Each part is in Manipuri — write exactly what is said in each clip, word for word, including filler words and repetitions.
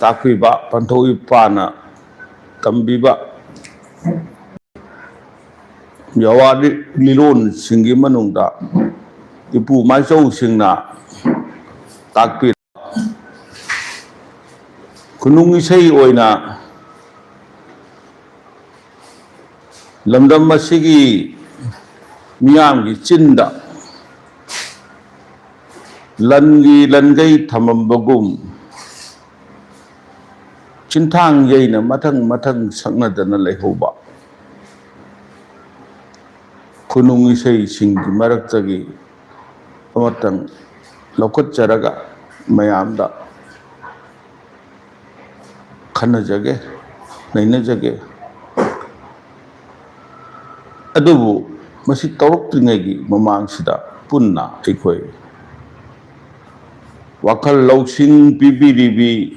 ꯇꯥꯛꯄꯤꯕ, ꯄꯟꯊꯧ ꯏꯄꯥꯅ ꯇꯝꯕꯤꯕ ꯌꯥꯋꯥ ꯂꯤꯔꯣꯟꯁꯤꯡꯒꯤ ꯃꯅꯨꯡꯗ ꯏꯄꯨ ꯃꯥꯏꯆꯧꯁꯤꯡꯅ ꯇꯥꯛꯄꯤꯔꯕ ꯈꯨꯅꯨꯡ ꯏꯁꯩ ꯑꯣꯏꯅ ꯂꯝꯗꯝ ꯑꯁꯤꯒꯤ ꯃꯤꯌꯥꯝꯒꯤ ꯆꯤꯟꯗ ꯂꯟꯒꯤ ꯂꯟꯒꯩ ꯊꯝꯃꯝꯕꯒꯨꯝ, ꯆꯤꯟꯊꯥꯡ ꯌꯩꯅ ꯃꯊꯪ ꯃꯊꯪ ꯁꯛꯅꯗꯅ ꯂꯩꯍꯧꯕ ꯈꯨꯅꯨꯡ ꯏꯁꯩꯁꯤꯡꯒꯤ ꯃꯔꯛꯇꯒꯤ ꯑꯃꯇꯪ ꯂꯧꯈꯠꯆꯔꯒ ꯃꯌꯥꯝꯗ ꯈꯟꯅꯖꯒꯦ, ꯅꯩꯅꯖꯒꯦ꯫ ꯑꯗꯨꯕꯨ ꯃꯁꯤ ꯇꯧꯔꯛꯇ꯭ꯔꯤꯉꯩꯒꯤ ꯃꯃꯥꯡꯁꯤꯗ ꯄꯨꯟꯅ ꯑꯩꯈꯣꯏ ꯋꯥꯈꯜ ꯂꯧꯁꯤꯡ ꯄꯤꯕꯤꯔꯤꯕꯤ,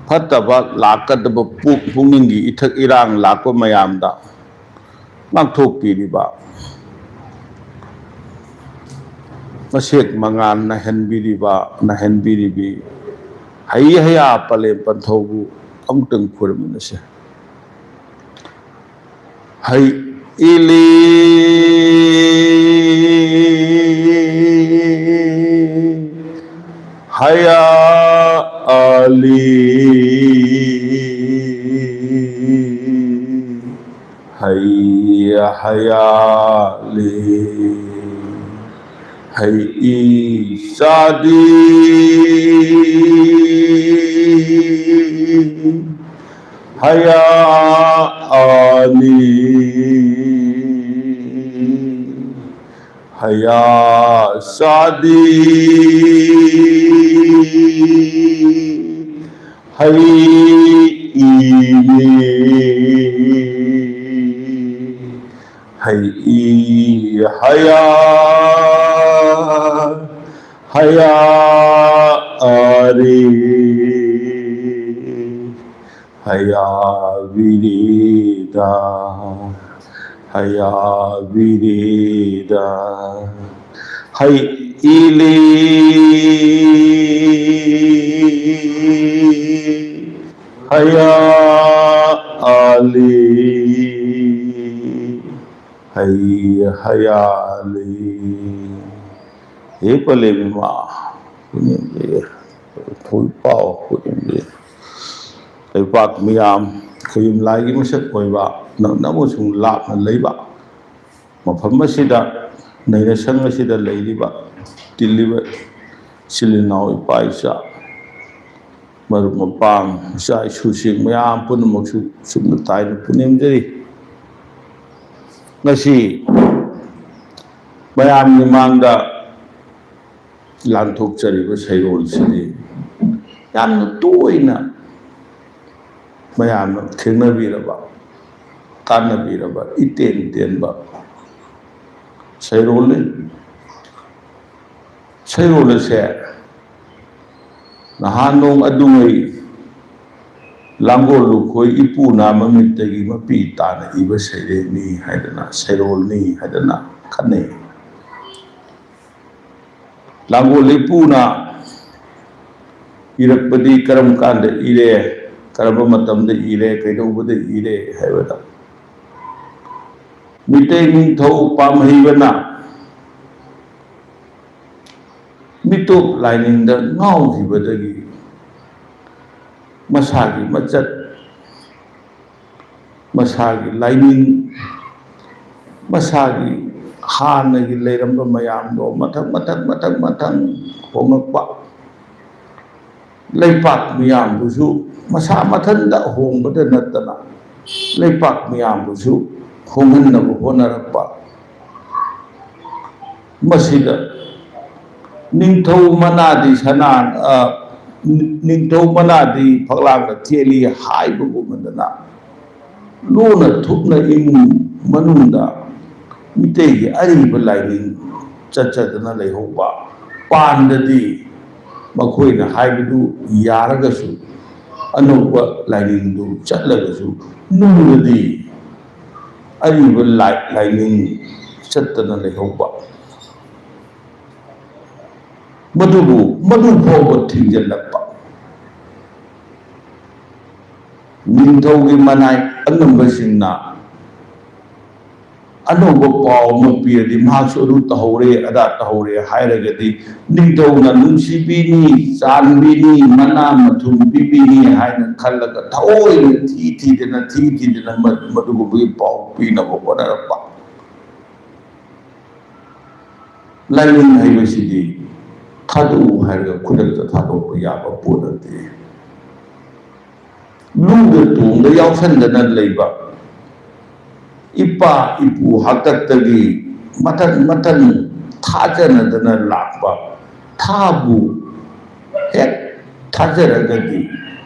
ꯐꯠꯇꯕ ꯂꯥꯛꯀꯗꯕ ꯄꯨꯛ-, ꯄꯨꯛꯅꯤꯡꯒꯤ ꯏꯊꯛ ꯏꯔꯥꯡ ꯂꯥꯛꯄ ꯃꯌꯥꯝꯗ ꯉꯥꯛꯊꯣꯛꯄꯤꯔꯤꯕ, ꯃꯁꯦꯛ ꯃꯉꯥꯜ ꯅꯥꯏꯍꯟꯕꯤꯔꯤꯕ, ꯅꯥꯏꯍꯟꯕꯤꯔꯤꯕꯤ ꯍꯩ ꯍꯩꯌꯥ ꯄꯂꯦꯝ ꯄꯟꯊꯧꯕꯨ ꯑꯃꯨꯛꯇꯪ ꯈꯨꯔꯨꯝꯃꯤꯟꯅꯁꯦ꯫ ꯍꯩ ꯏꯂꯤ ꯍꯌꯥ ꯑꯂꯤ ꯍꯩ ꯍꯌꯥꯂꯤ ꯍꯩ ꯏ ꯆꯥꯗꯤ ꯍꯌꯥ ꯑꯅꯤ ꯍꯌꯥ ꯁꯥꯗꯤ ꯍꯩ ꯏꯅꯤ ꯍꯩ ꯏ ꯍꯌꯥ ꯍꯌꯥ ꯑꯔꯤ ꯍꯌꯥꯕꯤꯔꯤꯗ ꯍꯌꯥꯕꯤꯔꯤꯗ ꯍꯩ ꯏꯂꯤ ꯍꯌꯥ ꯑꯂꯤ ꯍꯩ ꯍꯌꯥꯂꯤ꯫ ꯍꯦ ꯄꯂꯦꯝ ꯏꯃꯥ, ꯄꯨꯅꯦꯝꯕꯤ, ꯊꯣꯏ ꯄꯥꯎ ꯄꯨꯅꯦꯝꯕꯤ꯫ ꯂꯩꯄꯥꯛ ꯃꯤꯌꯥꯝ, ꯈꯣꯏꯌꯨꯝ ꯂꯥꯏꯒꯤ ꯃꯁꯛ ꯑꯣꯏꯕ, ꯅꯛꯅ ꯑꯃꯁꯨꯡ ꯂꯥꯞꯅ ꯂꯩꯕ, ꯃꯐꯝ ꯑꯁꯤꯗ, ꯅꯩꯅꯁꯪ ꯑꯁꯤꯗ ꯂꯩꯔꯤꯕ, ꯇꯤꯜꯂꯤꯕ ꯏꯆꯤꯜ ꯏꯅꯥꯎ, ꯏꯄꯥ ꯏꯆꯥ, ꯃꯔꯨꯞ ꯃꯄꯥꯡ, ꯏꯆꯥ ꯏꯁꯨꯁꯤꯡ ꯃꯌꯥꯝ ꯄꯨꯝꯅꯃꯛꯁꯨ ꯆꯨꯝꯅ ꯇꯥꯏꯅ ꯄꯨꯅꯦꯝꯖꯔꯤ꯫ ꯉꯁꯤ ꯃꯌꯥꯝꯒꯤ ꯃꯥꯡꯗ ꯂꯥꯟꯊꯣꯛꯆꯔꯤꯕ ꯁꯩꯔꯣꯜꯁꯤꯗꯤ ꯌꯥꯝꯅ ꯇꯣꯏꯅ ꯃꯌꯥꯝꯅ ꯊꯦꯡꯅꯕꯤꯔꯕ, ꯇꯥꯟꯅꯕꯤꯔꯕ ꯏꯇꯦꯟ ꯇꯦꯟꯕ ꯁꯩꯔꯣꯜꯅꯤ꯫ ꯁꯩꯔꯣꯜ ꯑꯁꯦ ꯅꯍꯥꯟ ꯅꯣꯡ ꯑꯗꯨꯉꯩ ꯂꯥꯡꯒꯣꯜ ꯂꯨꯈꯣꯏ ꯏꯄꯨꯅ ꯃꯃꯤꯠꯇꯒꯤ ꯃꯄꯤ ꯇꯥꯅ ꯏꯕ ꯁꯩꯔꯦꯡꯅꯤ ꯍꯥꯏꯗꯅ, ꯁꯩꯔꯣꯜꯅꯤ ꯍꯥꯏꯗꯅ ꯈꯟꯅꯩ꯫ ꯂꯥꯡꯒꯣꯜ ꯏꯄꯨꯅ ꯏꯔꯛꯄꯗꯤ ꯀꯔꯝ ꯀꯥꯟꯗ ꯏꯔꯦ, ꯀꯔꯝꯕ ꯃꯇꯝꯗ ꯏꯔꯦ, ꯀꯩꯗꯧꯕꯗ ꯏꯔꯦ ꯍꯥꯏꯕꯗ, ꯃꯤꯇꯩ ꯅꯤꯡꯊꯧ ꯄꯥꯝꯍꯩꯕꯅ ꯃꯤꯇꯣꯞ ꯂꯥꯏꯅꯤꯡꯗ ꯉꯥꯎꯈꯤꯕꯗꯒꯤ ꯃꯁꯥꯒꯤ ꯃꯆꯠ, ꯃꯁꯥꯒꯤ ꯂꯥꯏꯅꯤꯡ, ꯃꯁꯥꯒꯤ ꯍꯥꯟꯅꯒꯤ ꯂꯩꯔꯝꯕ ꯃꯌꯥꯝꯗꯣ ꯃꯊꯪ ꯃꯊꯪ ꯃꯊꯪ ꯃꯊꯪ ꯍꯣꯡꯂꯛꯄ, ꯂꯩꯄꯥꯛ ꯃꯤꯌꯥꯝꯕꯨꯁꯨ ꯃꯁꯥ ꯃꯊꯟꯇ ꯑꯍꯣꯡꯕꯗ ꯅꯠꯇꯅ ꯂꯩꯄꯥꯛ ꯃꯤꯌꯥꯝꯕꯨꯁꯨ ꯍꯣꯡꯍꯟꯅꯕ ꯍꯣꯠꯅꯔꯛꯄ, ꯃꯁꯤꯗ ꯅꯤꯡꯊꯧ ꯃꯅꯥꯗꯤ ꯁꯅꯥ, ꯑ, ꯅꯤꯡꯊꯧ ꯃꯅꯥꯗꯤ ꯐꯛꯂꯥꯡꯗ ꯊꯦꯠꯂꯤ ꯍꯥꯏꯕꯒꯨꯝꯕꯗꯅ ꯂꯣꯟꯅ ꯊꯨꯞꯅ ꯏꯃꯨꯡ ꯃꯅꯨꯡꯗ ꯃꯤꯇꯩꯒꯤ ꯑꯔꯤꯕ ꯂꯥꯏꯅꯤꯡ ꯆꯠꯆꯗꯅ ꯂꯩꯍꯧꯕ, ꯄꯥꯟꯗꯗꯤ ꯃꯈꯣꯏꯅ ꯍꯥꯏꯕꯗꯨ ꯌꯥꯔꯒꯁꯨ ꯑꯅꯧꯕ ꯂꯥꯏꯅꯤꯡꯗꯨ ꯆꯠꯂꯒꯁꯨ ꯅꯨꯡꯗꯗꯤ ꯑꯔꯤꯕ ꯂꯥꯏ-, ꯂꯥꯏꯅꯤꯡ ꯆꯠꯇꯅ ꯂꯩꯍꯧꯕ꯫ ꯃꯗꯨꯕꯨ, ꯃꯗꯨ ꯐꯥꯎꯕ ꯊꯤꯡꯖꯤꯜꯂꯛꯄ꯫ ꯅꯤꯡꯊꯧꯒꯤ ꯃꯅꯥꯏ ꯑꯉꯝꯕꯁꯤꯡꯅ ꯑꯅꯧꯕ ꯄꯥꯎ ꯑꯃ ꯄꯤꯔꯗꯤ, ꯃꯍꯥꯛꯁꯨ ꯑꯗꯨ ꯇꯧꯍꯧꯔꯦ, ꯑꯗꯥ ꯇꯧꯍꯧꯔꯦ ꯍꯥꯏꯔꯒꯗꯤ, ꯅꯤꯡꯊꯧꯅ ꯅꯨꯡꯁꯤꯕꯤꯅꯤ, ꯆꯥꯟꯕꯤꯅꯤ, ꯃꯅꯥ ꯃꯊꯨꯝ ꯄꯤꯕꯤꯅꯤ ꯍꯥꯏꯅ ꯈꯜꯂꯒ ꯊꯑꯣꯏꯅ ꯊꯤ ꯊꯤꯗꯅ, ꯊꯤ ꯊꯤꯗꯅ ꯃ-, ꯃꯗꯨꯒꯨꯝꯕꯒꯤ ꯄꯥꯎ ꯄꯤꯅꯕ ꯍꯣꯠꯅꯔꯛꯄ꯫ ꯂꯥꯏꯅꯤꯡ ꯍꯥꯏꯕꯁꯤꯗꯤ ꯊꯥꯗꯣꯛꯎ ꯍꯥꯏꯔꯒ ꯈꯨꯗꯛꯇ ꯊꯥꯗꯣꯛꯄ ꯌꯥꯕ ꯄꯣꯠ ꯅꯠꯇꯦ꯫ ꯂꯨꯗ ꯇꯣꯡꯗ ꯌꯥꯎꯁꯟꯗꯅ ꯂꯩꯕ ꯏꯄꯥ ꯏꯄꯨ ꯍꯥꯛꯇꯛꯇꯒꯤ ꯃꯊꯪ ꯃꯊꯪ ꯊꯥꯖꯅꯗꯅ ꯂꯥꯛꯄ ꯊꯥꯕꯨ ꯍꯦꯛ ꯊꯥꯖꯔꯒꯗꯤ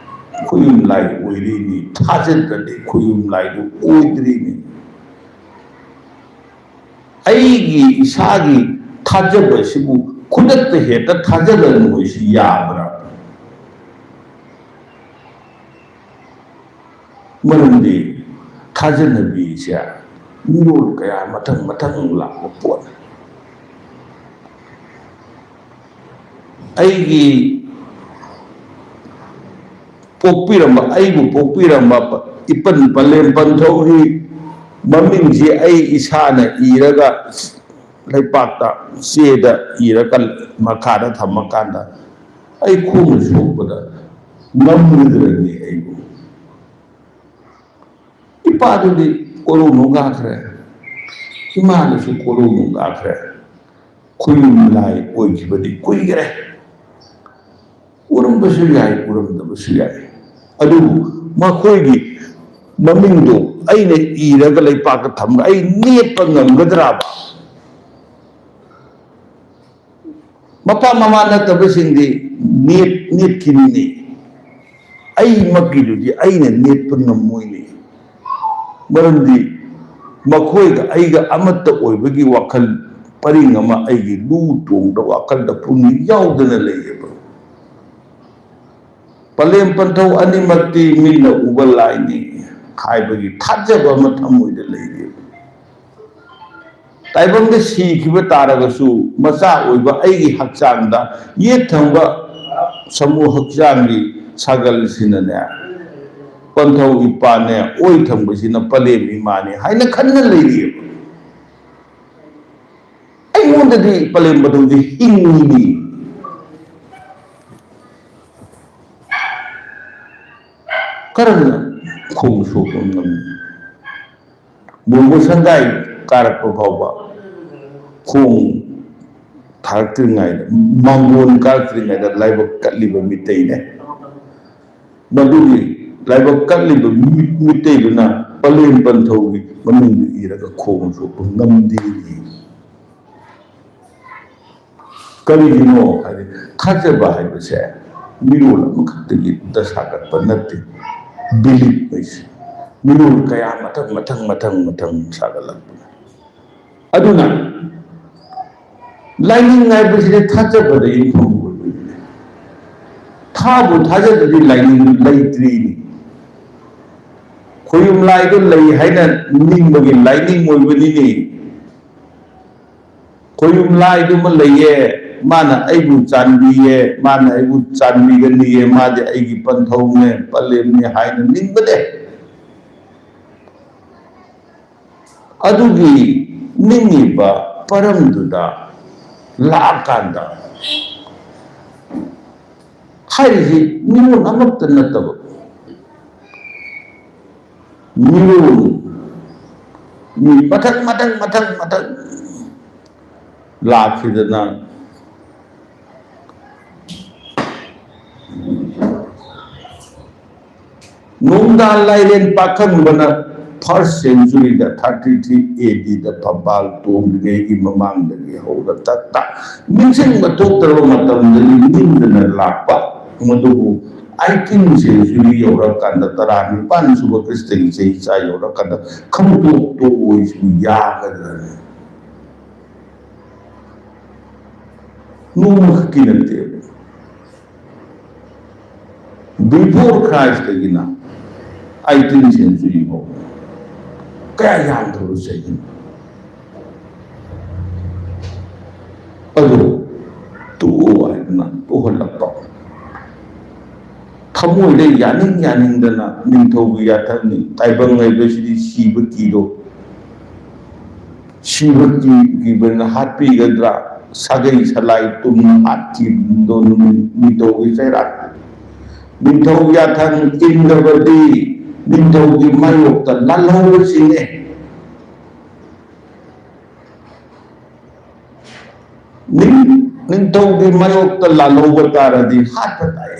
ꯈꯨꯌꯨꯝ ꯂꯥꯏ ꯑꯣꯏꯔꯤꯅꯤ, ꯊꯥꯖꯗ꯭ꯔꯗꯤ ꯈꯨꯌꯨꯝ ꯂꯥꯏꯗꯨ ꯑꯣꯏꯗ꯭ꯔꯤꯅꯤ꯫ ꯑꯩꯒꯤ ꯏꯁꯥꯒꯤ ꯊꯥꯖꯕ ꯑꯁꯤꯕꯨ ꯈꯨꯗꯛꯇ ꯍꯦꯛꯇ ꯊꯥꯖꯒꯅꯨ ꯍꯥꯏꯁꯤ ꯌꯥꯕ꯭ꯔꯥ? ꯃꯔꯝꯗꯤ ꯊꯥꯖꯅꯕꯤꯁꯦ ꯃꯤꯔꯣꯜ ꯀꯌꯥ ꯃꯊꯪ ꯃꯊꯪ ꯂꯥꯛꯄ ꯄꯣꯠꯅꯤ꯫ ꯑꯩꯒꯤ ꯄꯣꯛꯄꯤꯔꯝꯕ, ꯑꯩꯕꯨ ꯄꯣꯛꯄꯤꯔꯝꯕ ꯏꯄꯟ ꯄꯂꯦꯝ ꯄꯟꯊꯧꯒꯤ ꯃꯃꯤꯡꯁꯤ ꯑꯩ ꯏꯁꯥꯅ ꯏꯔꯒ ꯂꯩꯄꯥꯛꯇ ꯆꯦꯗ ꯏꯔꯒ ꯃꯈꯥꯗ ꯊꯝꯃꯀꯥꯟꯗ ꯑꯩ ꯈꯣꯡꯅ ꯁꯣꯛꯄꯗ ꯉꯝꯒꯗ꯭ꯔꯅꯤ ꯑꯩꯕꯨ? ꯏꯄꯥꯗꯨꯗꯤ ꯀꯣꯔꯧꯅꯨꯡ ꯀꯥꯈ꯭ꯔꯦ, ꯏꯃꯥꯗꯨꯁꯨ ꯀꯣꯔꯧꯅꯨꯡ ꯀꯥꯈ꯭ꯔꯦ꯫ ꯈꯨꯌꯨꯝ ꯂꯥꯏ ꯑꯣꯏꯈꯤꯕꯗꯤ ꯀꯨꯏꯈ꯭ꯔꯦ꯫ ꯎꯔꯝꯕꯁꯨ ꯌꯥꯏ, ꯎꯔꯝꯗꯕꯁꯨ ꯌꯥꯏ꯫ ꯑꯗꯨꯕꯨ ꯃꯈꯣꯏꯒꯤ ꯃꯃꯤꯡꯗꯣ ꯑꯩꯅ ꯏꯔꯒ ꯂꯩꯄꯥꯛꯇ ꯊꯝꯒ ꯑꯩ ꯅꯦꯠꯄ ꯉꯝꯒꯗ꯭ꯔꯕ? ꯃꯄꯥ ꯃꯃꯥ ꯅꯠꯇꯕꯁꯤꯡꯗꯤ ꯅꯦꯠ-, ꯅꯦꯠꯈꯤꯅꯤꯅꯦ꯫ ꯑꯩꯃꯛꯀꯤꯗꯨꯗꯤ ꯑꯩꯅ ꯅꯦꯠꯄ ꯉꯝꯃꯣꯏꯅꯦ꯫ ꯃꯔꯝꯗꯤ ꯃꯈꯣꯏꯒ ꯑꯩꯒ ꯑꯃꯠꯇ ꯑꯣꯏꯕꯒꯤ ꯋꯥꯈꯜ ꯄꯔꯤꯡ ꯑꯃ ꯑꯩꯒꯤ ꯂꯨ ꯇꯣꯡꯗ ꯋꯥꯈꯜꯗ ꯄꯨꯛꯅꯤꯡ ꯌꯥꯎꯗꯅ ꯂꯩꯌꯦꯕ꯫ ꯄꯂꯦꯝ ꯄꯟꯊꯧ ꯑꯅꯤꯃꯛꯇꯤ ꯃꯤꯠꯅ ꯎꯕ ꯂꯥꯏꯅꯤ ꯍꯥꯏꯕꯒꯤ ꯊꯥꯖꯕ ꯑꯃ ꯊꯃꯣꯏꯗ ꯂꯩꯔꯦꯕ꯫ ꯇꯥꯏꯕꯪꯗ ꯁꯤꯈꯤꯕ ꯇꯥꯔꯒꯁꯨ, ꯃꯆꯥ ꯑꯣꯏꯕ ꯑꯩꯒꯤ ꯍꯛꯆꯥꯡꯗ, ꯌꯦꯠ ꯊꯪꯕ ꯁꯃꯨ ꯍꯛꯆꯥꯡꯒꯤ ꯁꯥꯒꯜꯁꯤꯅꯅꯦ, ꯄꯟꯊꯧ ꯏꯄꯥꯅꯦ, ꯑꯣꯏ ꯊꯪꯕꯁꯤꯅ ꯄꯂꯦꯝ ꯏꯃꯥꯅꯤ ꯍꯥꯏꯅ ꯈꯟꯅ ꯂꯩꯔꯤꯑꯕ꯫ ꯑꯩꯉꯣꯟꯗꯗꯤ ꯄꯂꯦꯝ ꯄꯟꯊꯧꯁꯤ ꯍꯤꯡꯉꯤꯅꯤ꯫ ꯀꯔꯝꯅ ꯈꯣꯡ ꯁꯣꯛꯄ ꯉꯝꯃꯤ? ꯅꯣꯡꯃ ꯁꯪꯒꯥꯏ ꯀꯥꯔꯛꯄ ꯐꯥꯎꯕ ꯈꯣꯡ ꯊꯥꯔꯛꯇ꯭ꯔꯤꯉꯩꯗ, ꯃꯥꯡꯒꯣꯟ ꯀꯥꯔꯛꯇ꯭ꯔꯤꯉꯩꯗ ꯂꯥꯏꯕꯛ ꯀꯠꯂꯤꯕ ꯃꯤꯇꯩꯅꯦ꯫ ꯃꯗꯨꯒꯤ ꯂꯥꯏꯕꯛ ꯀꯠꯂꯤꯕ ꯃꯤ-, ꯃꯤꯇꯩꯗꯨꯅ ꯄꯂꯦꯝ ꯄꯟꯊꯧꯒꯤ ꯃꯃꯤꯡꯗꯨ ꯏꯔꯒ ꯈꯣꯡ ꯁꯣꯛꯄ ꯉꯝꯗꯦ꯫ ꯀꯔꯤꯒꯤꯅꯣ ꯍꯥꯏꯗꯤ, ꯊꯥꯖꯕ ꯍꯥꯏꯕꯁꯦ ꯃꯤꯔꯣꯜ ꯑꯃꯈꯛꯇꯒꯤ ꯗꯁꯥꯒꯠꯄ ꯅꯠꯇꯦ꯫ ꯕꯤꯂꯤꯞ ꯍꯥꯏꯁꯦ ꯃꯤꯔꯣꯜ ꯀꯌꯥ ꯃꯊꯪ, ꯃꯊꯪ, ꯃꯊꯪ, ꯃꯊꯪ ꯁꯥꯒꯠꯂꯛꯄꯅꯦ꯫ ꯑꯗꯨꯅ ꯂꯥꯏꯅꯤꯡ ꯍꯥꯏꯕꯁꯤꯗꯤ ꯊꯥꯖꯕꯗ ꯌꯨꯝꯐꯝ ꯑꯣꯏꯕꯅꯤꯅꯦ꯫ ꯊꯥꯕꯨ ꯊꯥꯖꯗ꯭ꯔꯗꯤ ꯂꯥꯏꯅꯤꯡ ꯂꯩꯇ꯭ꯔꯤꯅꯤ꯫ ꯈꯣꯏꯌꯨꯝ ꯂꯥꯏꯗꯣ ꯂꯩ ꯍꯥꯏꯅ ꯅꯤꯡꯕꯒꯤ ꯂꯥꯏꯅꯤꯡ ꯑꯣꯏꯕꯅꯤꯅꯦ꯫ ꯈꯣꯏꯌꯨꯝ ꯂꯥꯏꯗꯨꯃ ꯂꯩꯌꯦ, ꯃꯥꯅ ꯑꯩꯕꯨ ꯆꯥꯟꯕꯤꯌꯦ, ꯃꯥꯅ ꯑꯩꯕꯨ ꯆꯥꯟꯕꯤꯒꯅꯤꯌꯦ, ꯃꯥꯗꯤ ꯑꯩꯒꯤ ꯄꯟꯊꯧꯅꯦ, ꯄꯂꯦꯝꯅꯦ ꯍꯥꯏꯅ ꯅꯤꯡꯕꯅꯦ꯫ ꯑꯗꯨꯒꯤ ꯅꯤꯡꯉꯤꯕ ꯄꯔꯝꯗꯨꯗ ꯂꯥꯛꯑꯀꯥꯟꯗ ꯍꯥꯏꯔꯤꯁꯤ ꯃꯤꯑꯣꯏ ꯑꯃꯠꯇ ꯅꯠꯇꯕ, ꯃꯤꯔꯣꯜ, ꯃꯤ ꯃꯊꯪ, ꯃꯊꯪ, ꯃꯊꯪ, ꯃꯊꯪ ꯂꯥꯛꯈꯤꯗꯅ, ꯅꯣꯡꯗꯥ ꯂꯥꯏꯔꯦꯟ ꯄꯥꯈꯪꯕꯅ first century the, thirty three A D ꯗ ꯐꯝꯕꯥꯜ ꯇꯣꯡꯂꯤꯉꯩꯒꯤ ꯃꯃꯥꯡꯗꯒꯤ ꯍꯧꯔ ꯇꯠꯇ ꯅꯤꯡꯁꯤꯡꯕ ꯊꯣꯛꯇ꯭ꯔꯕ ꯃꯇꯝꯗꯒꯤ ꯅꯤꯡꯗꯅ ꯂꯥꯛꯄ, ꯃꯗꯨꯕꯨ eighteen century ꯌꯧꯔꯀꯥꯟꯗ, ꯇꯔꯥꯅꯤꯄꯥꯟ ꯁꯨꯕ ꯈ꯭ꯔꯤꯁꯇꯒꯤ ꯆꯍꯤ ꯆꯥ ꯌꯧꯔꯀꯥꯟꯗ ꯈꯪꯗꯣꯛ ꯇꯣꯛꯑꯣꯏꯁꯤꯕꯨ ꯌꯥꯒꯗ꯭ꯔꯅꯦ? ꯅꯣꯡꯃꯈꯛꯀꯤ ꯅꯠꯇꯦꯕ꯫ Before Christ ꯇꯒꯤꯅ eighteen century ꯐꯥꯎ ꯀꯌꯥ ꯌꯥꯝꯗ꯭ꯔꯕ ꯆꯍꯤꯅꯣ? ꯑꯗꯨ ꯇꯣꯛꯑꯣ ꯍꯥꯏꯗꯅ ꯇꯣꯛꯍꯜꯂꯛꯄ꯫ ꯊꯃꯣꯏꯗ ꯌꯥꯅꯤꯡ ꯌꯥꯅꯤꯡꯗꯅ ꯅꯤꯡꯊꯧꯒꯤ ꯌꯥꯊꯪꯅꯤ, ꯇꯥꯏꯕꯪ ꯍꯥꯏꯕꯁꯤꯗꯤ ꯁꯤꯕ ꯀꯤꯔꯣ, ꯁꯤꯕ ꯀꯤ-, ꯀꯤꯕꯅ ꯍꯥꯠꯄꯤꯒꯗ꯭ꯔꯥ? ꯁꯥꯒꯩ ꯁꯂꯥꯏ ꯇꯨꯝꯅ ꯍꯥꯠꯈꯤꯕꯗꯣ ꯅꯤꯡꯊꯧꯒꯤ ꯆꯩꯔꯥꯛ꯫ ꯅꯤꯡꯊꯧ ꯌꯥꯊꯪ ꯏꯟꯗꯕꯗꯤ ꯅꯤꯡꯊꯧꯒꯤ ꯃꯥꯌꯣꯛꯇ ꯂꯥꯜꯍꯧꯕꯁꯤꯅꯦ꯫ ꯅꯤꯡ-, ꯅꯤꯡꯊꯧꯒꯤ ꯃꯥꯌꯣꯛꯇ ꯂꯥꯜꯍꯧꯕ ꯇꯥꯔꯗꯤ ꯍꯥꯠꯄ ꯇꯥꯏ꯫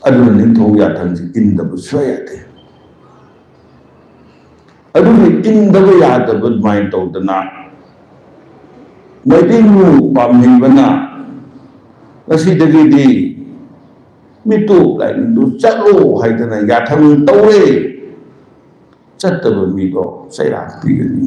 ꯑꯗꯨꯅ ꯅꯤꯡꯊꯧ ꯌꯥꯊꯪꯁꯤ ꯏꯟꯗꯕ ꯁꯨꯡꯌꯥ ꯌꯥꯗꯦ꯫ ꯑꯗꯨꯒꯤ ꯏꯟꯗꯕ ꯌꯥꯗꯕ ꯑꯗꯨꯃꯥꯏꯅ ꯇꯧꯗꯅ ꯃꯩꯇꯩ ꯃꯔꯨ ꯄꯥꯝꯍꯩꯕꯅ ꯉꯁꯤꯗꯒꯤꯗꯤ ꯃꯤꯇꯣꯞ ꯂꯥꯏꯅꯤꯡꯗꯨ ꯆꯠꯂꯣ ꯍꯥꯏꯗꯅ ꯌꯥꯊꯪ ꯇꯧꯔꯦ꯫ ꯆꯠꯇꯕ ꯃꯤꯗꯣ ꯆꯩꯔꯥꯛ ꯄꯤꯒꯅꯤ꯫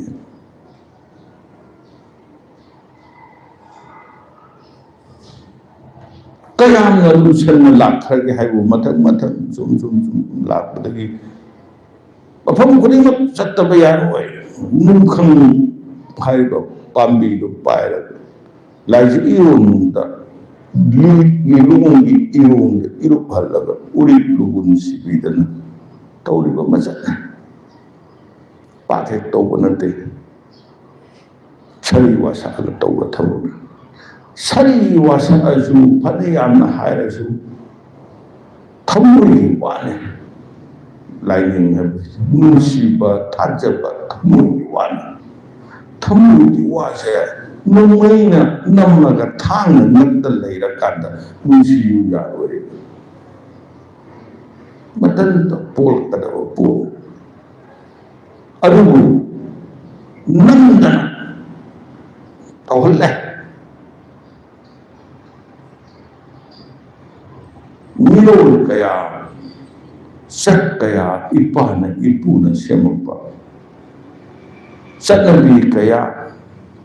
ꯀꯌꯥꯝꯅ ꯂꯨꯁꯟꯅ ꯂꯥꯛꯈ꯭ꯔꯒꯦ ꯍꯥꯏꯕꯕꯨ ꯃꯊꯪ ꯃꯊꯪ ꯁꯨꯝ ꯁꯨꯝ ꯁꯨꯝ ꯁꯨꯝ ꯂꯥꯛꯄꯗꯒꯤ ꯃꯐꯝ ꯈꯨꯗꯤꯡꯃꯛ ꯆꯠꯇꯕ ꯌꯥꯔꯣꯏ꯫ ꯅꯨꯡꯈꯪ ꯍꯥꯏꯔꯤꯕ ꯄꯥꯝꯕꯤꯗꯨ ꯄꯥꯏꯔꯒ ꯂꯥꯏꯖ ꯏꯔꯣꯟꯅꯨꯡꯗ ꯂꯤ-, ꯂꯤꯂꯣꯡꯒꯤ ꯏꯔꯣꯡꯗ ꯏꯔꯨꯞꯍꯜꯂꯒ ꯎꯔꯤꯠ ꯂꯨꯒꯨꯟ ꯁꯤꯕꯤꯗꯅ ꯇꯧꯔꯤꯕ ꯃꯆꯠꯅꯤ꯫ ꯄꯥꯛ ꯍꯦꯛ ꯇꯧꯕ ꯅꯠꯇꯦ꯫ ꯁꯔꯤ ꯋꯥꯁꯛꯑꯒ ꯇꯧꯕ ꯊꯕꯛꯅꯤ꯫ ꯁꯔꯤ ꯋꯥꯁꯛꯑꯁꯨ, ꯐꯅ ꯌꯥꯝꯅ ꯍꯥꯏꯔꯁꯨ, ꯊꯃꯣꯏꯒꯤ ꯋꯥꯅꯤ꯫ ꯂꯥꯏꯅꯤꯡ ꯍꯥꯏꯕꯁꯤ ꯅꯨꯡꯁꯤꯕ, ꯊꯥꯖꯕ, ꯊꯃꯣꯏꯒꯤ ꯋꯥꯅꯤ꯫ ꯊꯃꯣꯏꯒꯤ ꯋꯥꯁꯦ ꯅꯣꯡꯃꯩꯅ ꯅꯝꯃꯒ ꯊꯥꯡꯅ ꯅꯞꯇ ꯂꯩꯔꯀꯥꯟꯗ ꯅꯨꯡꯁꯤꯌꯨ ꯌꯥꯔꯣꯏ꯫ ꯃꯊꯟꯇ ꯄꯣꯛꯂꯛꯀꯗꯕ ꯄꯣꯠ꯫ ꯑꯗꯨꯕꯨ ꯅꯝꯗꯅ ꯇꯧꯍꯜꯂꯦ꯫ ꯃꯤꯔꯣꯜ ꯀꯌꯥ, ꯆꯠ ꯀꯌꯥ ꯏꯄꯥꯅ ꯏꯄꯨꯅ ꯁꯦꯝꯃꯛꯄ ꯆꯠꯅꯕꯤ ꯀꯌꯥ,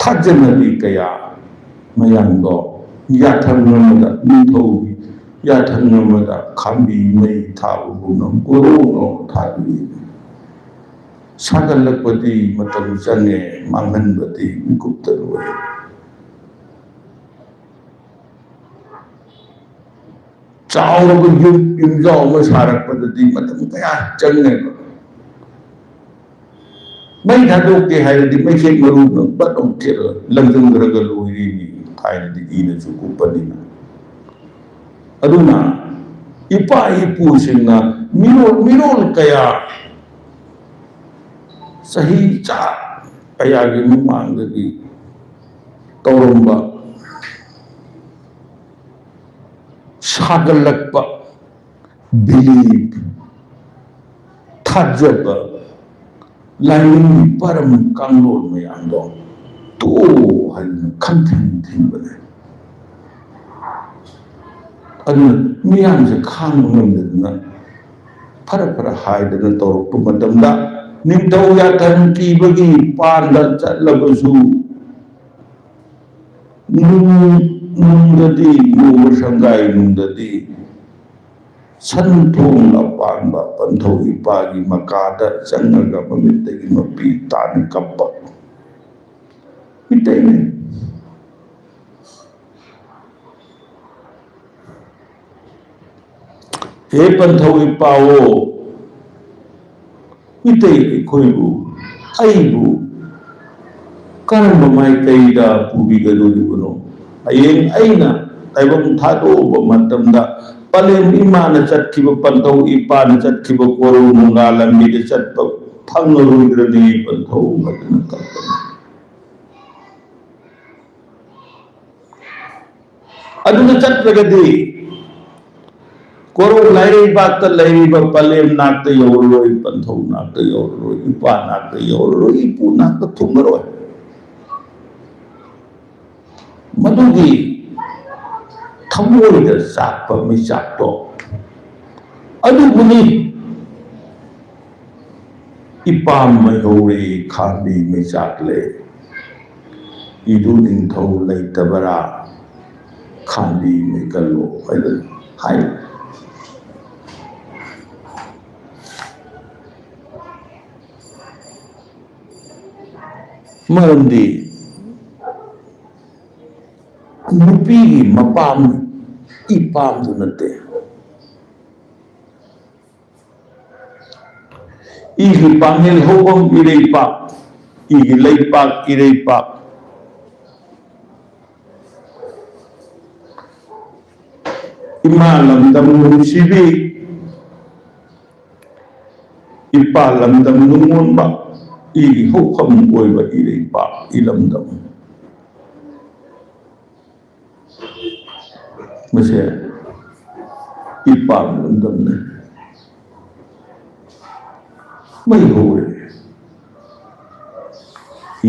ꯊꯥꯖꯅꯕꯤ ꯀꯌꯥ ꯃꯌꯥꯝꯗꯣ ꯌꯥꯊꯪ ꯑꯃꯗ, ꯅꯤꯡꯊꯧꯒꯤ ꯌꯥꯊꯪ ꯑꯃꯗ ꯈꯥꯝꯕꯤ ꯃꯩ ꯊꯥꯕꯒꯨꯝꯅ ꯒꯣꯔꯣꯡ ꯒꯣꯔꯣꯡ ꯊꯥꯕꯤ꯫ ꯁꯥꯒꯠꯂꯛꯄꯗꯤ ꯃꯇꯝ ꯆꯪꯉꯦ, ꯃꯥꯡꯍꯟꯕꯗꯤ ꯃꯤꯀꯨꯞꯇ ꯂꯣꯏꯔꯦ꯫ ꯆꯥꯎꯔꯕ ꯌꯨꯝ, ꯌꯨꯝꯖꯥꯎ ꯑꯃ ꯁꯥꯔꯛꯄꯗꯗꯤ ꯃꯇꯝ ꯀꯌꯥ ꯆꯪꯉꯦꯕ꯫ ꯃꯩ ꯊꯥꯗꯣꯛꯀꯦ ꯍꯥꯏꯔꯗꯤ ꯃꯩꯈꯦꯠ ꯃꯔꯨꯅ ꯄꯠ ꯂꯥꯎ ꯊꯦꯠꯂꯒ ꯂꯪꯁꯤꯟꯈ꯭ꯔꯒ ꯂꯣꯏꯔꯤꯅꯤ, ꯊꯥꯏꯅꯗꯤ ꯏꯅꯁꯨ ꯀꯨꯞꯄꯅꯤꯅ꯫ ꯑꯗꯨꯅ ꯏꯄꯥ ꯏꯄꯨꯁꯤꯡꯅ ꯃꯤꯔꯣꯜ ꯃꯤꯔꯣꯜ ꯀꯌꯥ, ꯆꯍꯤ ꯆꯥ ꯀꯌꯥꯒꯤ ꯃꯃꯥꯡꯗꯒꯤ ꯇꯧꯔꯝꯕ, ꯁꯥꯒꯠꯂꯛꯄ belief, ꯊꯥꯖꯕ, ꯂꯥꯏꯅꯤꯡꯒꯤ ꯄꯔꯝ ꯀꯥꯡꯂꯣꯟ ꯃꯌꯥꯝꯗꯣ ꯇꯣꯛꯑꯣ ꯍꯥꯏꯗꯅ ꯈꯟꯊꯤꯡ ꯊꯤꯡꯕꯅꯦ꯫ ꯑꯗꯨꯅ ꯃꯤꯌꯥꯝꯁꯦ ꯈꯥꯡꯕ ꯉꯝꯗꯗꯅ ꯐꯔ ꯐꯔ ꯍꯥꯏꯗꯅ ꯇꯧꯔꯛꯄ ꯃꯇꯝꯗ, ꯅꯤꯡꯊꯧ ꯌꯥꯊꯪ ꯄꯤꯕꯒꯤ ꯄꯥꯟꯗ ꯆꯠꯂꯕꯁꯨ, ꯅꯨꯡ-, ꯅꯨꯡꯗꯗꯤ, ꯅꯣꯡꯃ ꯁꯪꯒꯥꯏ ꯅꯨꯡꯗꯗꯤ ꯁꯟ ꯊꯣꯡ ꯑꯄꯥꯟꯕ ꯄꯟꯊꯧ ꯏꯄꯥꯒꯤ ꯃꯀꯥꯗ ꯆꯪꯉꯒ ꯃꯃꯤꯠꯇꯒꯤ ꯃꯄꯤ ꯇꯥꯅ ꯀꯞꯄ ꯃꯤꯇꯩꯅꯤ꯫ ꯍꯦ ꯄꯟꯊꯧ ꯏꯄꯥꯑꯣ, ꯃꯤꯇꯩ ꯑꯩꯈꯣꯏꯕꯨ, ꯑꯩꯕꯨ ꯀꯔꯝꯕ ꯃꯥꯏꯀꯩꯗ ꯄꯨꯕꯤꯒꯗꯧꯔꯤꯕꯅꯣ? ꯍꯌꯦꯡ ꯑꯩꯅ ꯇꯥꯏꯕꯪ ꯊꯥꯗꯣꯛꯎꯕ ꯃꯇꯝꯗ ꯄꯂꯦꯝ ꯏꯃꯥꯅ ꯆꯠꯈꯤꯕ, ꯄꯟꯊꯧ ꯏꯄꯥꯅ ꯆꯠꯈꯤꯕ ꯀꯣꯔꯧ ꯅꯨꯡꯒꯥ ꯂꯝꯕꯤꯗ ꯆꯠꯄ ꯐꯪꯉꯔꯣꯏꯗ꯭ꯔꯅꯦ ꯄꯟꯊꯧ ꯍꯥꯏꯗꯅ ꯀꯞꯄꯅꯤ꯫ ꯑꯗꯨꯅ ꯆꯠꯇ꯭ꯔꯒꯗꯤ ꯀꯣꯔꯧ ꯂꯥꯏꯔꯩꯕꯥꯛꯇ ꯂꯩꯔꯤꯕ ꯄꯂꯦꯝ ꯅꯥꯛꯇ ꯌꯧꯔꯔꯣꯏ, ꯄꯟꯊꯧ ꯅꯥꯛꯇ ꯌꯧꯔꯔꯣꯏ, ꯏꯄꯥ ꯅꯥꯛꯇ ꯌꯧꯔꯔꯣꯏ, ꯏꯄꯨ ꯅꯥꯛꯇ ꯊꯨꯡꯉꯔꯣꯏ꯫ ꯃꯗꯨꯒꯤ ꯊꯃꯣꯏꯗ ꯆꯥꯛꯄ ꯃꯩꯆꯥꯛꯇꯣ ꯑꯗꯨꯕꯨꯅꯤ꯫ ꯏꯄꯥꯝ ꯃꯩꯍꯧꯔꯦ, ꯈꯥꯝꯕꯤ ꯃꯩꯆꯥꯛꯂꯦ, ꯏꯗꯨ ꯅꯤꯡꯊꯧ ꯂꯩꯇꯕꯔꯥ, ꯈꯥꯝꯕꯤ ꯃꯩꯀꯜꯂꯣ ꯍꯥꯏꯗꯅ ꯍꯥꯏ꯫ ꯃꯔꯝꯗꯤ ꯅꯨꯄꯤꯒꯤ ꯃꯄꯥꯝ ꯏꯄꯥꯝꯗꯨ ꯅꯠꯇꯦ꯫ ꯏꯒꯤ ꯄꯥꯡꯒꯜ ꯍꯧꯐꯝ ꯏꯔꯩꯄꯥꯛ, ꯏꯒꯤ ꯂꯩꯄꯥꯛ ꯏꯔꯩꯄꯥꯛ꯫ ꯏꯃꯥ ꯂꯝꯗꯝ ꯅꯨꯡꯁꯤꯕꯤ, ꯏꯄꯥ ꯂꯝꯗꯝ ꯅꯨꯡꯉꯣꯟꯕ, ꯏꯒꯤ ꯍꯧꯐꯝ ꯑꯣꯏꯕ ꯏꯔꯩꯄꯥꯛ ꯏꯂꯝꯗꯝ꯫ ꯃꯁꯦ ꯏꯄꯥꯝ ꯂꯝꯗꯝꯅꯤ꯫ ꯃꯩ ꯍꯧꯔꯦ꯫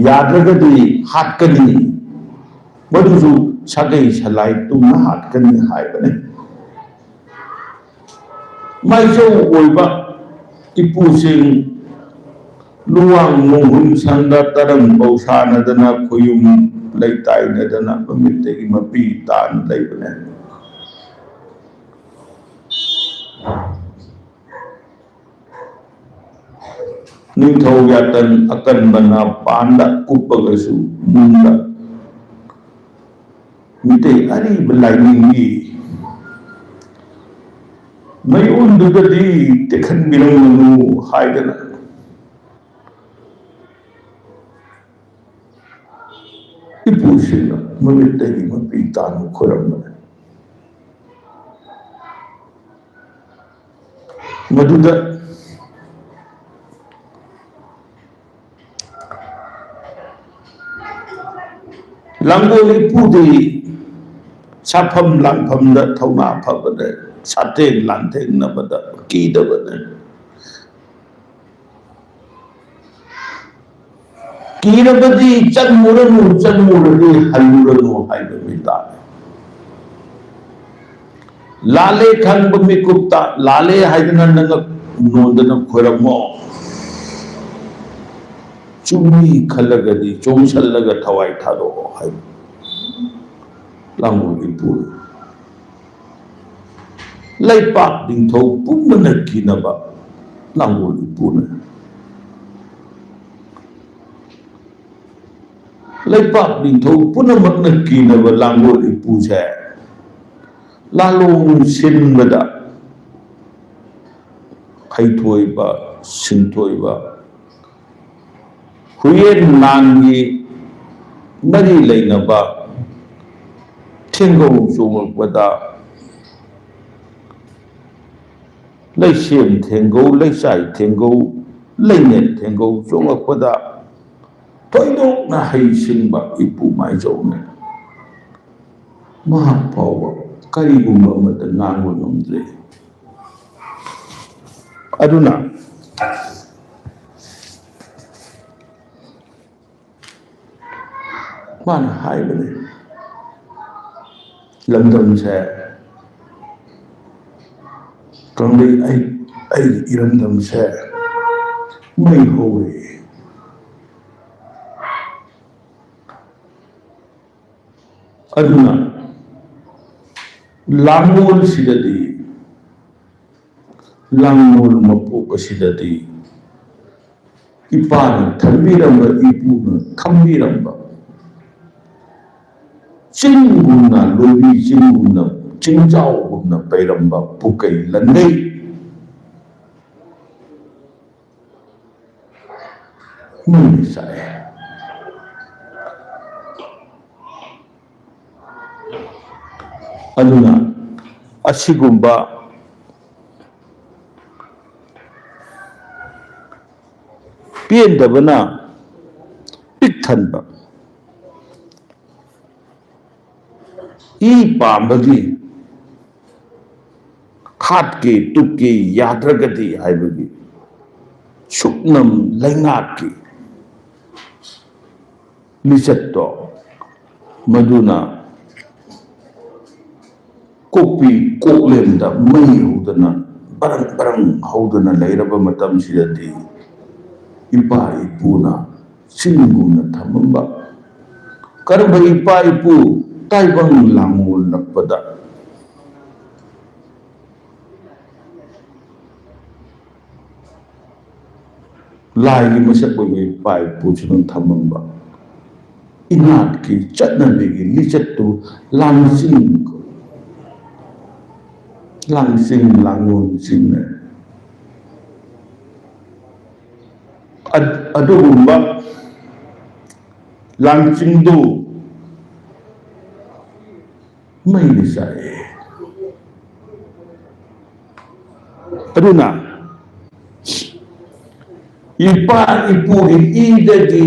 ꯌꯥꯗ꯭ꯔꯒꯗꯤ ꯍꯥꯠꯀꯅꯤ꯫ ꯃꯗꯨꯁꯨ ꯁꯥꯒꯩ ꯁꯂꯥꯏ ꯇꯨꯝꯅ ꯍꯥꯠꯀꯅꯤ ꯍꯥꯏꯕꯅꯤ꯫ ꯃꯥꯏꯆꯧ ꯑꯣꯏꯕ ꯏꯄꯨꯁꯤꯡ ꯂꯨꯋꯥꯡ ꯃꯣꯡꯍꯨꯟ ꯁꯪꯗ ꯇꯔꯪ ꯄꯧꯁꯥꯅꯗꯅ ꯈꯣꯌꯨꯝ ꯂꯩꯇꯥꯏꯅꯗꯅ ꯃꯃꯤꯠꯇꯒꯤ ꯃꯄꯤ ꯇꯥꯅ ꯂꯩꯕꯅꯦ꯫ ꯅꯤꯡꯊꯧ ꯌꯥꯇꯟ ꯑꯀꯟꯕꯅ ꯄꯥꯟꯗ ꯀꯨꯞꯄꯒꯁꯨ ꯅꯨꯡꯗ ꯃꯤꯇꯩ ꯑꯔꯤꯕ ꯂꯥꯏꯅꯤꯡꯒꯤ ꯃꯌꯣꯟꯗꯨꯗꯗꯤ ꯇꯦꯛꯍꯟꯕꯤꯔꯝꯒꯅꯨ ꯍꯥꯏꯗꯅ ꯏꯄꯨꯁꯤꯡꯅ ꯃꯃꯤꯠꯇꯒꯤ ꯃꯄꯤ ꯇꯥꯅ ꯈꯣꯏꯔꯝꯕꯅꯤ꯫ ꯃꯗꯨꯗ ꯂꯥꯡꯒꯣꯜ ꯏꯄꯨꯗꯤ ꯁꯥꯐꯝ ꯂꯥꯡꯐꯝꯗ ꯊꯧꯅꯥ ꯐꯕꯅꯦ, ꯁꯥꯇꯦꯡ ꯂꯥꯟꯊꯦꯡꯅꯕꯗ ꯀꯤꯗꯕꯅꯦ꯫ ꯀꯤꯔꯕꯗꯤ ꯆꯪꯉꯨꯔꯅꯨ, ꯆꯪꯉꯨꯔꯗꯤ ꯍꯜꯂꯨꯔꯅꯨ ꯍꯥꯏꯕ ꯃꯤ ꯇꯥꯔꯦ꯫ ꯂꯥꯜꯂꯦ ꯈꯪꯕ ꯃꯤꯀꯨꯞꯇ ꯂꯥꯜꯂꯦ ꯍꯥꯏꯗꯅ ꯅꯉꯛ ꯅꯣꯟꯗꯅ ꯈꯣꯏꯔꯝꯃꯣ꯫ ꯆꯨꯝꯃꯤ ꯈꯜꯂꯒꯗꯤ ꯆꯣꯡꯁꯜꯂꯒ ꯊꯋꯥꯏ ꯊꯥꯗꯣꯛꯑꯣ ꯍꯥꯏꯕ ꯂꯥꯡꯒꯣꯜꯒꯤ ꯏꯄꯨꯅ꯫ ꯂꯩꯄꯥꯛ ꯅꯤꯡꯊꯧ ꯄꯨꯝꯕꯅ ꯀꯤꯅꯕ ꯂꯥꯡꯒꯣꯜ ꯏꯄꯨꯅ꯫ ꯂꯩꯄꯥꯛ ꯅꯤꯡꯊꯧ ꯄꯨꯝꯅꯃꯛꯅ ꯀꯤꯅꯕ ꯂꯥꯡꯒꯣꯜ ꯏꯄꯨꯁꯦ ꯂꯥꯂꯣꯡ ꯁꯤꯟꯕꯗ ꯍꯩꯊꯣꯏꯕ, ꯁꯤꯡꯊꯣꯏꯕ, ꯍꯨꯏꯌꯦꯟ ꯂꯥꯟꯒꯤ ꯃꯔꯤ ꯂꯩꯅꯕ ꯊꯦꯡꯒꯧ ꯆꯣꯡꯂꯛꯄꯗ ꯂꯩꯁꯦꯝ ꯊꯦꯡꯒꯧ, ꯂꯩꯆꯥꯏ ꯊꯦꯡꯒꯧ, ꯂꯩꯅꯦꯠ ꯊꯦꯡꯒꯧ ꯆꯣꯡꯂꯛꯄꯗ ꯊꯣꯏꯗꯣꯛꯅ ꯍꯩꯁꯤꯡꯕ ꯏꯄꯨ ꯃꯥꯏꯖꯧꯅ ꯃꯍꯥꯛ ꯐꯥꯎꯕ ꯀꯔꯤꯒꯨꯝꯕ ꯑꯃꯠꯇ ꯉꯥꯡꯕ ꯉꯝꯗ꯭ꯔꯦ꯫ ꯑꯗꯨꯅ ꯃꯥꯅ ꯍꯥꯏꯕꯅꯤ, ꯂꯝꯗꯝꯁꯦ ꯀꯪꯂꯩ, ꯑꯩ, ꯑꯩꯒꯤ ꯏꯔꯝꯗꯝꯁꯦ ꯃꯩ ꯍꯧꯔꯦ꯫ ꯑꯗꯨꯅ ꯂꯥꯡꯒꯣꯜꯁꯤꯗꯗꯤ, ꯂꯥꯡꯒꯣꯜ ꯃꯄꯣꯛ ꯑꯁꯤꯗꯗꯤ ꯏꯄꯥꯅ ꯊꯝꯕꯤꯔꯝꯕ, ꯏꯄꯨꯅ ꯊꯝꯕꯤꯔꯝꯕ, ꯆꯤꯡꯒꯨꯝꯅ, ꯂꯣꯏꯕꯤ ꯆꯤꯡꯒꯨꯝꯅ, ꯆꯤꯡꯖꯥꯎꯒꯨꯝꯅ ꯄꯩꯔꯝꯕ ꯄꯨꯀꯩ ꯂꯟꯗꯩ ꯃꯩꯅ ꯆꯥꯛꯑꯦ꯫ ꯑꯗꯨꯅ ꯑꯁꯤꯒꯨꯝꯕ ꯄꯦꯟꯗꯕꯅ ꯄꯤꯛ ꯊꯟꯕ, ꯏ ꯄꯥꯝꯕꯒꯤ ꯍꯥꯠꯀꯦ ꯇꯨꯞꯀꯦ ꯌꯥꯗ꯭ꯔꯒꯗꯤ ꯍꯥꯏꯕꯒꯤ ꯁꯨꯞꯅꯝ ꯂꯩꯉꯥꯛꯀꯤ ꯂꯤꯆꯠꯇꯣ, ꯃꯗꯨꯅ ꯀꯣꯛꯄꯤ ꯀꯣꯛꯂꯦꯝꯗ ꯃꯩ ꯍꯧꯗꯅ, ꯕꯔꯪ ꯕꯔꯪ ꯍꯧꯗꯅ ꯂꯩꯔꯕ ꯃꯇꯝꯁꯤꯗꯗꯤ, ꯏꯄꯥ ꯏꯄꯨꯅ ꯆꯤꯡꯒꯨꯝꯅ ꯊꯝꯃꯝꯕ ꯀꯔꯝꯕ ꯏꯄꯥ ꯏꯄꯨ ꯇꯥꯏꯕꯪ ꯂꯥꯡꯑꯣꯜꯂꯛꯄꯗ ꯂꯥꯏꯒꯤ ꯃꯁꯛ ꯑꯣꯏꯕ ꯏꯄꯥ ꯏꯄꯨꯁꯤꯅ ꯊꯝꯃꯝꯕ ꯏꯅꯥꯠꯀꯤ ꯆꯠꯅꯕꯤꯒꯤ ꯂꯤꯆꯠꯇꯨ ꯂꯥꯡꯖꯤꯡ, ꯂꯥꯡꯖꯤꯡ ꯂꯥꯡꯂꯣꯟꯁꯤꯡꯅ ꯑꯗꯨꯒꯨꯝꯕ ꯂꯥꯡꯖꯤꯡꯗꯨ ꯃꯩꯅ ꯆꯥꯛꯑꯦ꯫ ꯑꯗꯨꯅ ꯏꯄꯥ ꯏꯄꯨꯒꯤ ꯏꯗꯒꯤ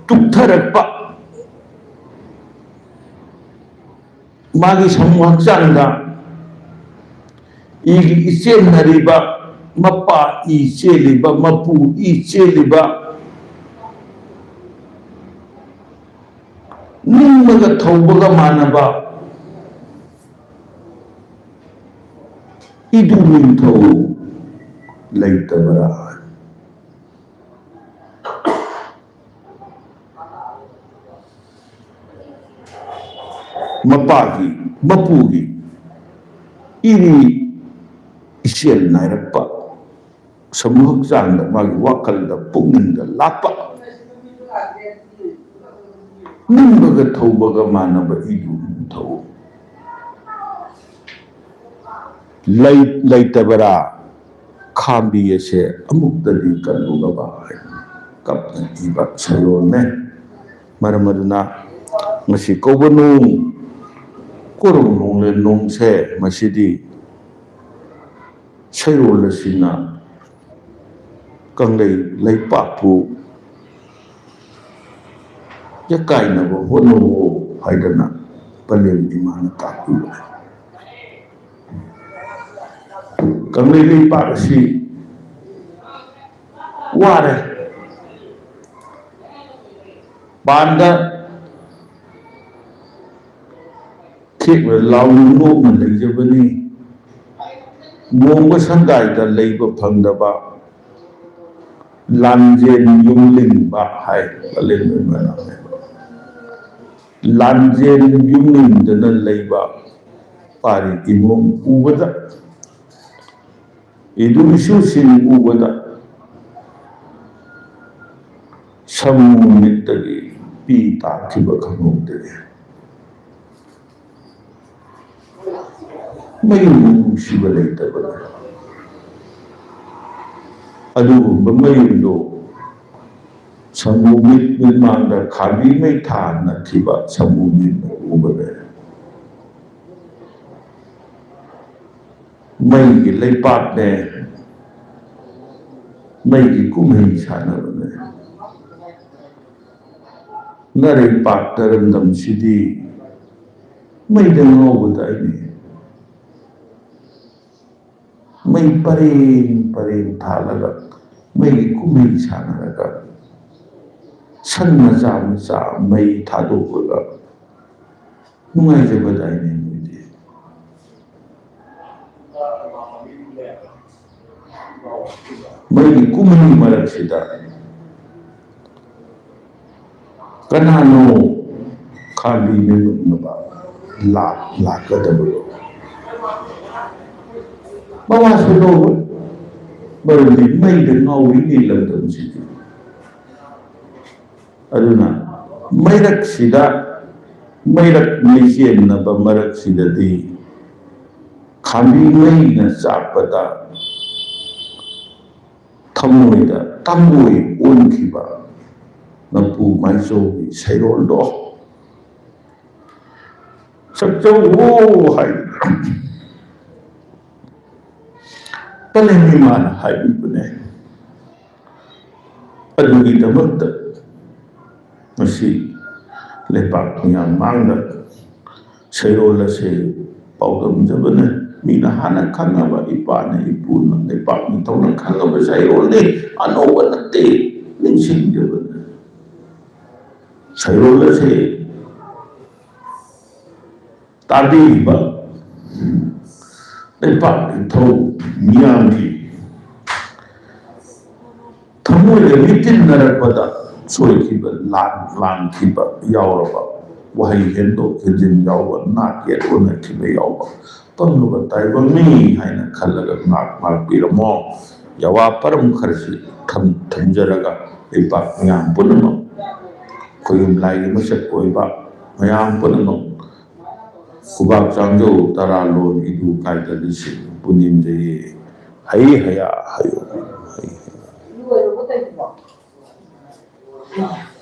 ꯇꯨꯞꯊꯔꯛꯄ ꯃꯥꯒꯤ ꯁꯃꯨ ꯍꯛꯆꯥꯡꯗ ꯏꯒꯤ ꯏꯆꯦꯟꯅꯔꯤꯕ, ꯃꯄꯥ ꯏ ꯆꯦꯜꯂꯤꯕ, ꯃꯄꯨ ꯏ ꯆꯦꯜꯂꯤꯕ, ꯅꯤꯡꯕꯒ ꯊꯧꯕꯒ ꯃꯥꯟꯅꯕ ꯏꯗꯨ ꯅꯤꯡꯊꯧ ꯂꯩꯇꯕ꯭ꯔꯥ? ꯃꯄꯥꯒꯤ, ꯃꯄꯨꯒꯤ ꯏꯔꯤ ꯏꯆꯦꯜ ꯅꯥꯏꯔꯛꯄ, ꯁꯃꯨ ꯍꯛꯆꯥꯡꯗ, ꯃꯥꯒꯤ ꯋꯥꯈꯜꯗ, ꯄꯨꯛꯅꯤꯡꯗ ꯂꯥꯛꯄ, ꯅꯤꯡꯕꯒ ꯊꯧꯕꯒ ꯃꯥꯟꯅꯕ ꯏꯗꯨ ꯊꯧ ꯂꯩ-, ꯂꯩꯇꯕꯔꯥ? ꯈꯥꯝꯕꯤ ꯑꯁꯦ ꯑꯃꯨꯛꯇꯗꯤ ꯀꯜꯂꯨꯒꯕ ꯍꯥꯏꯅ ꯀꯞꯅ ꯏꯕ ꯁꯩꯔꯣꯜꯅꯦ꯫ ꯃꯔꯝ ꯑꯗꯨꯅ ꯉꯁꯤ ꯀꯧꯕ ꯅꯣꯡ, ꯀꯣꯔꯧ ꯅꯣꯡꯂꯦꯟ ꯅꯣꯡꯁꯦ, ꯃꯁꯤꯗꯤ ꯁꯩꯔꯣꯜ ꯑꯁꯤꯅ ꯀꯪꯂꯩ ꯂꯩꯄꯥꯛꯄꯨ ꯌꯦꯛꯀꯥꯏꯅꯕ ꯍꯣꯠꯅꯧꯋꯣ ꯍꯥꯏꯗꯅ ꯄꯂꯦꯝ ꯏꯃꯥꯅ ꯇꯥꯛꯄꯤꯕꯅꯤ꯫ ꯀꯪꯂꯩ ꯂꯩꯄꯥꯛ ꯑꯁꯤ ꯋꯥꯔꯦ꯫ ꯄꯥꯟꯗ ꯊꯦꯛꯅ ꯂꯥꯎꯅ ꯅꯣꯛꯅ ꯂꯩꯖꯕꯅꯤ꯫ ꯃꯣꯡꯕ ꯁꯪꯒꯥꯏꯗ ꯂꯩꯕ ꯐꯪꯗꯕ ꯂꯥꯟꯖꯦꯟ ꯌꯨꯝꯂꯤꯡꯕ ꯍꯥꯏ ꯀꯥꯂꯦꯟ ꯃꯅꯥꯎꯅꯦ꯫ ꯂꯥꯟꯖꯦꯟ ꯌꯨꯝꯂꯤꯡꯗꯅ ꯂꯩꯕ ꯄꯥꯔꯤ ꯏꯃꯨꯡ ꯎꯕꯗ, ꯏꯗꯨ ꯏꯁꯨꯁꯤꯡ ꯎꯕꯗ ꯁꯃꯨ ꯃꯤꯠꯇꯒꯤ ꯄꯤ ꯇꯥꯈꯤꯕ ꯈꯪꯍꯧꯗꯦ꯫ ꯃꯩꯕꯨ ꯅꯨꯡꯁꯤꯕ ꯂꯩꯇꯕꯅ ꯑꯗꯨꯒꯨꯝꯕ ꯃꯩꯗꯣ ꯁꯃꯨ ꯃꯤꯠ ꯃꯤꯠꯃꯥꯡꯗ ꯈꯥꯕꯤ ꯃꯩ ꯊꯥꯟꯅꯈꯤꯕ ꯁꯃꯨ ꯃꯤꯠꯅ ꯎꯕꯗ ꯃꯩꯒꯤ ꯂꯩꯄꯥꯛꯅꯦ, ꯃꯩꯒꯤ ꯀꯨꯝꯍꯩ ꯁꯥꯟꯅꯕꯅꯦ꯫ ꯅꯔꯩꯄꯥꯛ ꯅꯔꯝꯗꯝꯁꯤꯗꯤ ꯃꯩꯗ ꯉꯥꯎꯕꯗꯥꯏꯅꯦ꯫ ꯃꯩ ꯄꯔꯦꯡ ꯄꯔꯦꯡ ꯊꯥꯜꯂꯒ ꯃꯩꯒꯤ ꯀꯨꯝꯍꯩ ꯁꯥꯟꯅꯔꯒ ꯁꯟ ꯃꯆꯥ ꯃꯆꯥ ꯃꯩ ꯊꯥꯗꯣꯛꯂꯒ ꯅꯨꯡꯉꯥꯏꯖꯕꯗꯥꯏꯅꯦ ꯃꯣꯏꯗꯤ꯫ ꯃꯩꯒꯤ ꯀꯨꯝꯍꯩ ꯃꯔꯛꯁꯤꯗ ꯀꯅꯥꯅꯣ ꯈꯥꯝꯕꯤ ꯃꯤꯃꯨꯠꯅꯕ ꯂꯥꯛ ꯂꯥꯛꯀꯗꯕꯗꯣ? ꯃꯋꯥꯁꯨ ꯂꯧꯔꯣꯏ꯫ ꯃꯔꯝꯗꯤ ꯃꯩꯗ ꯉꯥꯎꯔꯤꯉꯩ ꯂꯝꯗꯝꯁꯤꯗꯤ꯫ ꯑꯗꯨꯅ ꯃꯩꯔꯛꯁꯤꯗ, ꯃꯩꯔꯛ ꯃꯩꯆꯦꯟꯅꯕ ꯃꯔꯛꯁꯤꯗꯗꯤ ꯈꯥꯝꯕꯤ ꯃꯩꯅ ꯆꯥꯛꯄꯗ ꯊꯃꯣꯏꯗ ꯇꯥꯡꯒꯣꯏ ꯑꯣꯟꯈꯤꯕ ꯅꯄꯨ ꯃꯥꯏꯆꯧꯒꯤ ꯁꯩꯔꯣꯜꯗꯣ ꯁꯛꯆꯧꯋꯣ ꯍꯥꯏꯗꯅ ꯄꯂꯦꯝ ꯏꯃꯥꯅ ꯍꯥꯏꯕꯤꯕꯅꯦ꯫ ꯑꯗꯨꯒꯤꯗꯃꯛꯇ ꯉꯁꯤ ꯂꯩꯄꯥꯛ ꯃꯤꯌꯥꯝ ꯃꯥꯡꯗ ꯁꯩꯔꯣꯜ ꯑꯁꯤ ꯄꯥꯎꯗꯝꯖꯕꯅ ꯃꯤꯅ ꯍꯥꯟꯅ ꯈꯪꯉꯕ ꯏꯄꯥꯅ ꯏꯄꯨꯅ ꯂꯩꯄꯥꯛ ꯅꯤꯡꯊꯧꯅ ꯈꯪꯉꯕ ꯁꯩꯔꯣꯜꯅꯤ꯫ ꯑꯅꯧꯕ ꯅꯠꯇꯦ꯫ ꯅꯤꯡꯁꯤꯡꯖꯕꯅ ꯁꯩꯔꯣꯜ ꯑꯁꯤ ꯇꯥꯕꯤꯔꯤꯕ ꯂꯩꯄꯥꯛ ꯅꯤꯡꯊꯧ ꯃꯤꯌꯥꯝꯒꯤ ꯊꯃꯣꯏꯗ ꯃꯤꯇꯤꯟꯅꯔꯛꯄꯗ ꯁꯣꯏꯈꯤꯕ, ꯂꯥꯟ ꯂꯥꯟꯈꯤꯕ ꯌꯥꯎꯔꯕ, ꯋꯥꯍꯩ ꯍꯦꯟꯗꯣꯛ ꯍꯦꯟꯖꯤꯟ ꯌꯥꯎꯕ, ꯅꯥꯛ ꯌꯦꯠ ꯑꯣꯟꯅꯈꯤꯕ ꯌꯥꯎꯕ ꯄꯪꯂꯕ ꯇꯥꯏꯕꯪꯅꯤ ꯍꯥꯏꯅ ꯈꯜꯂꯒ ꯉꯥꯛ ꯉꯥꯛꯄꯤꯔꯝꯃꯣ꯫ ꯌꯥꯋꯥ ꯄꯔꯝ ꯈꯔꯁꯤ ꯊꯝ-, ꯊꯝꯖꯔꯒ ꯂꯩꯄꯥꯛ ꯃꯤꯌꯥꯝ ꯄꯨꯝꯅꯃꯛ ꯈꯣꯌꯨꯝ ꯂꯥꯏꯒꯤ ꯃꯁꯛ ꯑꯣꯏꯕ ꯃꯌꯥꯝ ꯄꯨꯝꯅꯃꯛ ꯈꯨꯕꯥꯛ ꯆꯥꯝꯖꯧ ꯇꯔꯥ ꯂꯣꯟ ꯏꯗꯨ ꯀꯥꯏꯗ ꯂꯤꯁꯤꯡ ꯄꯨꯅꯤꯡꯖꯩꯌꯦ꯫ ꯍꯩ ꯍꯌꯥ ꯍꯌꯣ꯫ ꯍꯩ ꯍꯌꯥ꯫